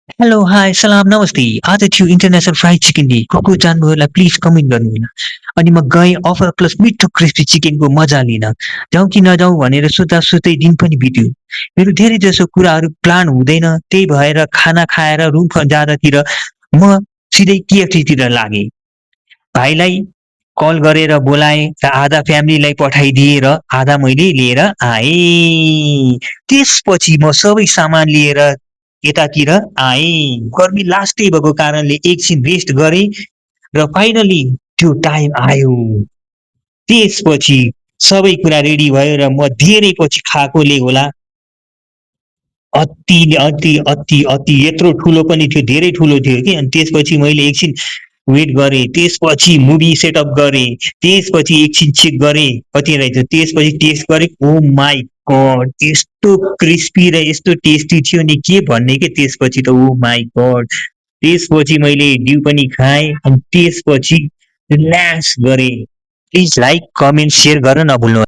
Hello, high, सलाम, नमस्ते। आज थियो इन्टरनेसनल फ्राइड चिकन डे। को जानुभयोलाई प्लिज कमेन्ट गर्नुहोला। अनि म गएँ अफर प्लस मिठो क्रिस्पी चिकनको मजा लिन। जाउँ कि नजाउँ भनेर सोच्दा-सोच्दै दिन पनि बित्यो। मेरो धेरैजसो कुराहरू प्लान हुँदैन, त्यही भएर खाना खाएर रुम जाँदातिर म सिधै केएफसीतिर लागेँ। भाइलाई कल गरेर बोलाएँ र आधा फ्यामिलीलाई पठाइदिए र आधा मैले लिएर आएँ। त्यसपछि म सबै सामान लिएर यतातिर आएँ। गर्मी लास्टै भएको कारणले एकछिन रेस्ट गरेँ र फाइनली त्यो टाइम आयो। त्यसपछि सबै कुरा रेडी भयो र म धेरै पछि खाएकोले होला अति अति अति अति यत्रो ठुलो पनि थियो, धेरै ठुलो थियो कि। अनि त्यसपछि मैले एकछिन वेट गरेँ, त्यसपछि मुभी सेटअप गरेँ, त्यसपछि एकछिन चेक गरेँ कति रहेछ, त्यसपछि टेस्ट गरेँ। ओ माई गड! यस्तो क्रिस्पी र यस्तो टेस्टी थियो नि, के भन्ने के त्यसपछि त। ओ माई गड! त्यसपछि मैले ड्यु पनि खाएँ अनि त्यसपछि रिल्याक्स गरेँ। प्लिज लाइक, कमेन्ट, सेयर गर्न नभुल्नु।